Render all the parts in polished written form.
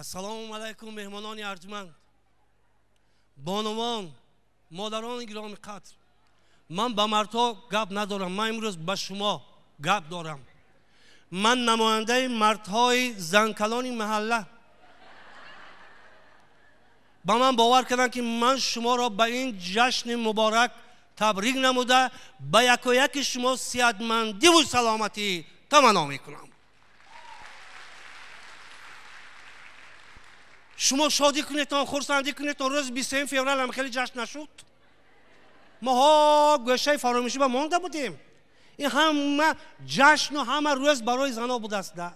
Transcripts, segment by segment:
Ассалому алайкум, меҳмонони арҷманд, бонувон, модарони гиромӣ қадр. Ман ба мардҳо гап надорам, ман имрӯз ба шумо гап дорам. Ман намояндаи мардҳои занкалони маҳалла. Ба ман бовар карданд, ки ман шуморо ба ин ҷашни муборак табрик намуда, ба якояки шумо сиҳатмандиву саломатӣ таманно мекунам. Шумо шодӣ кунедтон, хурсандӣ кунедтон. Рӯзи 23 феврал ҳам хеле ҷашн нашуд. Моҳо гӯшаи фаромӯшӣ ба монда будем. Ин ҳама ҷашну ҳама рӯз барои занҳо будааст. Да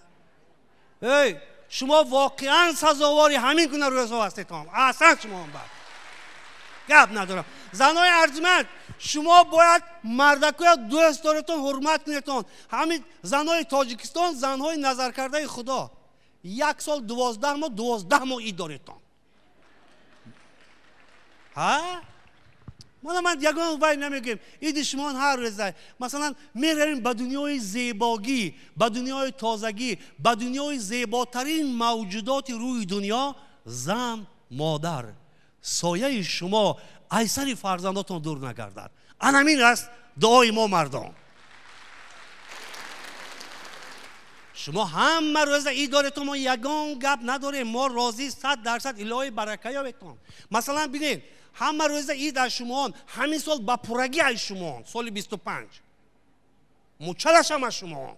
эй, шумо воқеан сазовори ҳамин гуна рӯзҳо ҳастедтон. Аҳсан, шумо ба гап надорам. Занои арҷманд, шумо бояд мардакоя дӯст доретон, ҳурмат кунедтон. Ҳамин занои Тоҷикистон занҳои назаркардаи Худо. Як сол 12 моҳ, 12 моҳ ид доредтон. Ҳа, мана ман ягон вай намегӯем, иди шумо ҳар рӯза. Масалан, меравем ба дунёи зебогӣ, ба дунёи тозагӣ, ба дунёи зеботарин мавҷудоти рӯи дунё, зан, модар. Сояи шумо аз сари фарзандотон дур нагардад. Анамин аст дуои мо мардон. Шумо ҳама рӯза ид доретон, мо ягон гап надорем, мо розӣ 100%, илоҳи барака ёбетон. Масалан, бинед, ҳама рӯза ид аз шумоон, ҳамин сол ба пуррагӣ аз шумоон, соли 25 мучалашам аз шумоон.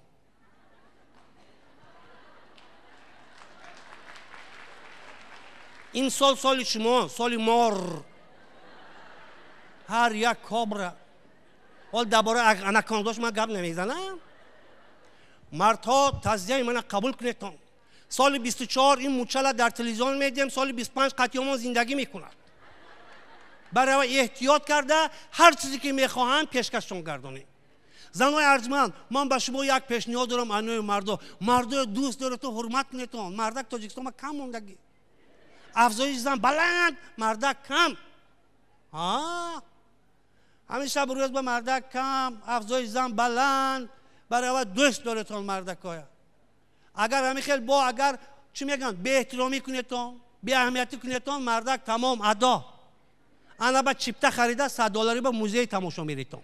Ин сол соли шумо, соли мор. Ҳар як кобра. Ҳол дар бораи анакондош ман гап намезанам. Мардҳо, тазияи мана қабул кунедтон. Соли 24 ин мучала дар телевизион медиҳем, соли 25 қатъиёмон зиндагӣ мекунад. Барои эҳтиёт карда ҳар чизе ки мехоҳанд пешкашшон гардонем. Занои арҷманд, ман ба шумо як пешниҳод дорам. Анои мардо, мардои дӯст доретон, ҳурмат кунедтон. Мардак Тоҷикистон кам мондагӣ, афзоиши зан баланд, мардак кам. Ҳамин шаб рӯз ба мардак кам, афзоиши зан баланд. Барои дӯст доретон мардакоя. Агар ҳамин хел бо агар чӣ мегӯянд, беэҳтиромӣ кунедтон, беаҳамиятӣ кунедтон, мардак тамом адо. Ана ба чипта харида 100 долларӣ ба музей тамошо меритон.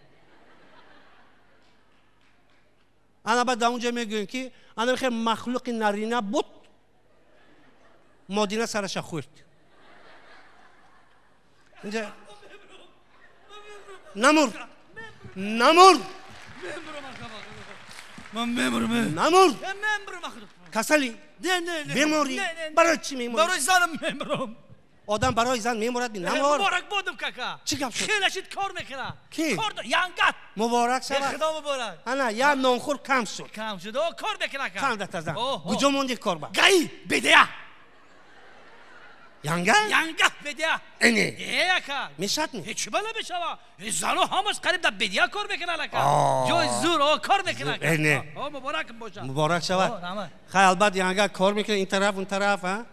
Ана ба дар онҷа мегӯем, ки ана хел махлуқи нарина буд, модина сараша хӯрд. Инҷа намур, намур, ман мемурам. Намур. Мемурам. Касали? Не, не, не. Беморӣ? Барои чӣ меморӣ? Барои занам мемурам. Одам барои зан меморад? Намор. Муборак бодум, кака. Чӣ гап шуд? Хеле шид, кор мекунад. Ки? Кор янгат. Муборак шавад. Худо муборак. Ана як нонхӯр кам шуд. Кам шуд. О, кор мекунад, ка. Кам датазан. Куҷо монди кор ба? Гаи бедия. Янга? Янга бедия. Эне. Э, ака. Мешад ми? Э, чӣ бала мешава? Э, зано ҳамаш қариб дар бедия кор мекунад, ака. Ҷои зур, о, кор мекунад. Эне. О, муборак бошад. Муборак шавад. Хай, албатта, янга кор мекунад ин тараф, он тараф, а?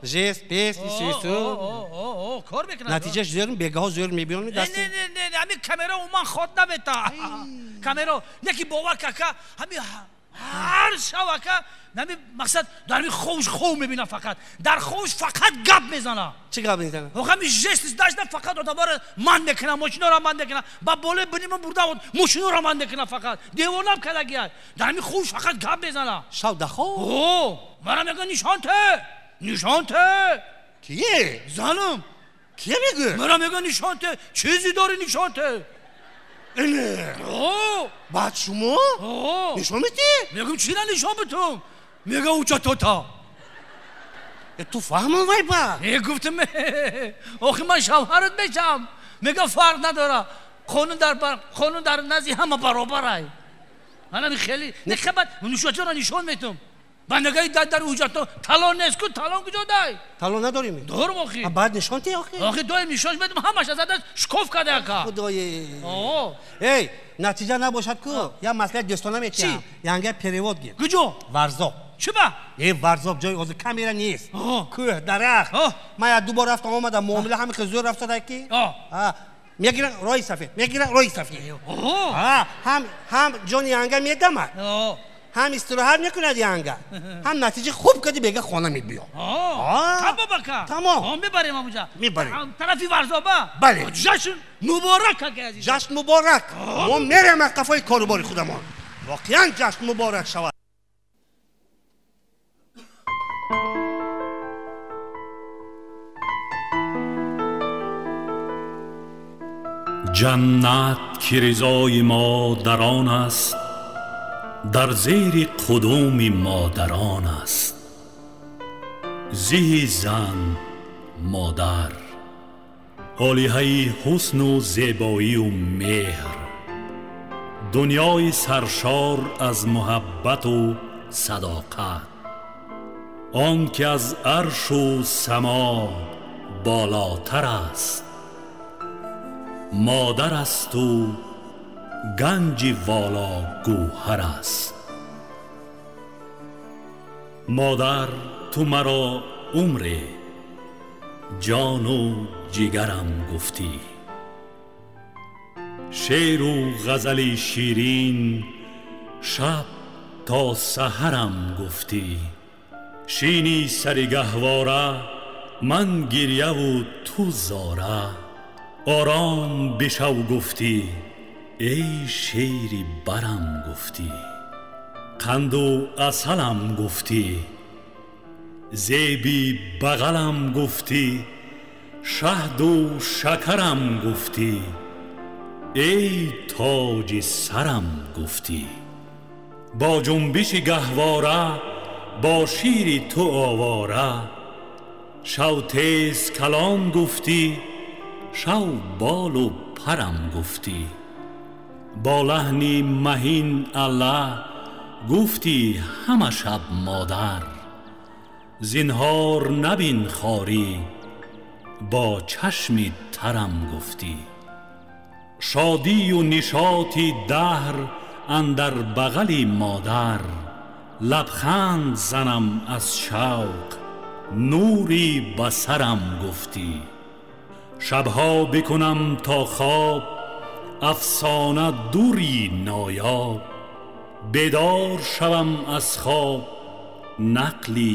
Жест, пест, ису. О, кор мекунад. Натиҷаш зӯр, бегаҳо зӯр мебиён даст. Не, не, не, ҳамин камера умуман ход намета. Камера, неки бовар кака, ҳамин ҳар шав, ака, нами мақсад дар ми ховш хов мебина фақат. Дар ховш фақат гап мезана. Чӣ гап мезана? Ҳами жест дашта фақат одаморо ман мекунам, мошиноро ман мекунам. Ба болои бинима бурда мошиноро ман мекунам фақат. Девонам кардагиай. Дар ми ховш фақат гап мезана. Шав да хов? О, мара мегӯяд нишон те. Нишон те. Кие? Занам. Кие мегӯяд? Мара мегӯяд нишон те. Чизе дори нишон те. Эне. О! Баъд шумо? О! Нишон медиҳӣ? Мегӯм чира нишон битум? Мега уча тота. Э, ту фаҳмон вай ба? Э, гуфтам, охи ман шавҳарат мешам. Мега фарқ надора. Қонун дар назди ҳама баробар ай. Ана хеле не хабар нишонро нишон метум. Ба негаи дар ҳуҷҷато талон нест ку, талон куҷо дай? Талон надорем? Дорум охи. Баъд нишон ти охи? Охи доим нишон медум, ҳамаш аз даст шкоф карда ака. Худое. О. Эй, натиҷа набошад ку, я маслиҳат дӯстона метиҳам. Янга перевод гир. Куҷо? Варзоб. Чӣ ба? Э, Варзоб ҷои ҳозир камера нест. Кӯҳ, дарахт. Ман як ду бор рафтам омадам, муомила ҳами хел зӯр рафтада ки. Мегиран роҳи сафед, мегиран роҳи сафед. Ҳам ҷони янга медамад. Ҳам истироҳат мекунад янга, ҳам натиҷа хуб кади бега хона мебиё. Тамом ака. Тамом. Мебарем амуҷа. Мебарем. Тарафи Варзоба. Бале. Ҷашн муборак ака азиз. Ҷашн муборак. Мо мерем аз қафои корубори худамон. Воқеан ҷашн муборак шавад. Ҷаннат ки ризои модарон аст, дар зери қудуми модарон аст. Зиҳи зан модар, олиҳаи ҳусну зебоию меҳр, дунёи саршор аз муҳаббату садоқат, он ки аз аршу само болотар аст, модар асту ганҷи воло гӯҳар аст. Модар, ту маро умре ҷону ҷигарам гуфтӣ, шеъру ғазали ширин шаб то саҳарам гуфтӣ. Шини сари гаҳвора ман гирьяву ту зора, ором бишав гуфтӣ, эй шери барам гуфтӣ. Қанду асалам гуфтӣ, зеби бағалам гуфтӣ, шаҳду шакарам гуфтӣ, эй тоҷи сарам гуфтӣ. Бо ҷунбиши гаҳвора, бо шири ту овора, шав тез калон гуфтӣ, шав болу парам гуфтӣ. Бо лаҳни маҳин алла гуфтӣ ҳама шаб модар, зинҳор набин хорӣ, бо чашми тарам гуфтӣ. Шодию нишоти даҳр андар бағали модар, лабханд занам аз шавқ, нури ба сарам гуфтӣ. Шабҳо бикунам то хоб афсона дури ноёб, бедор шавам аз хоб нақли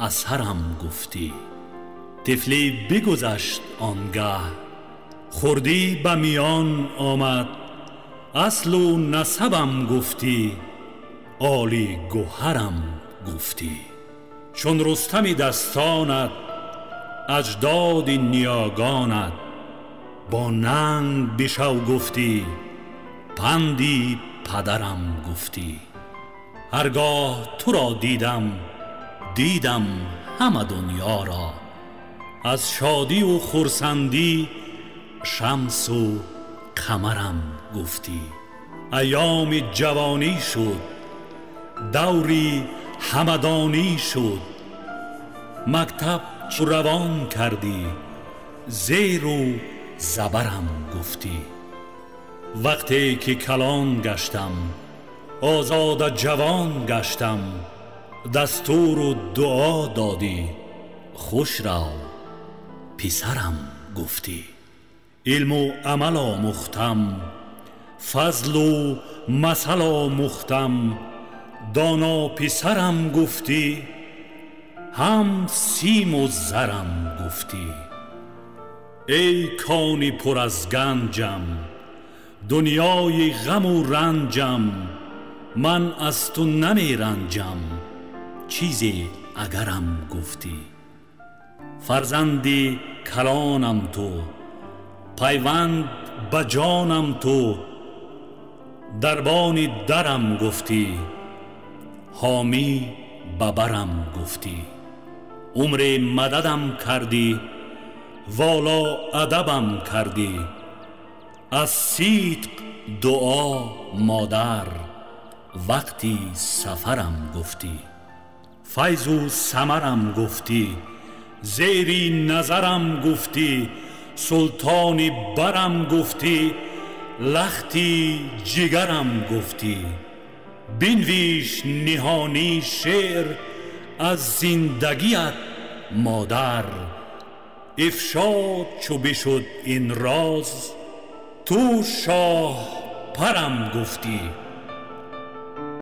асарам гуфтӣ. Тифлӣ бигузашт он гаҳ, хурдӣ ба миён омад, аслу насабам гуфтӣ, оли гӯҳарам гуфтӣ. Чун Рустами дастонат, аҷдоди ниёгонат, бо нанг бишав гуфтӣ, панди падарам гуфтӣ. Ҳаргоҳ туро дидам, дидам ҳама дунёро, аз шодиву хурсандӣ шамсу қамарам гуфтӣ. Айёми ҷавонӣ шуд, даври ҳамадонӣ шуд, мактаб чу равон кардӣ, зеру забарам гуфтӣ. Вақте ки калон гаштам, озода ҷавон гаштам, дастуру дуо додӣ, хуш рав писарам гуфтӣ. Илму амал омӯхтам, фазлу масал омӯхтам, доно писарам гуфтӣ, ҳам симу зарам гуфтӣ. Эй кони пур аз ганҷам, дунёи ғаму ранҷам, ман аз ту намеранҷам, чизе агарам гуфтӣ. Фарзанди калонам ту, пайванд ба ҷонам ту, дарбони дарам гуфтӣ, ҳомӣ ба барам гуфтӣ. Умре мададам кардӣ, воло адабам кардӣ, аз сидқ дуо модар, вақти сафарам гуфтӣ. Файзу самарам гуфтӣ, зери назарам гуфтӣ, султони барам гуфтӣ, лахти ҷигарам гуфтӣ. Бинвиш ниҳонӣ шеър аз зиндагият модар, ифшо чу бишуд ин роз, ту шоҳ парам гуфтӣ.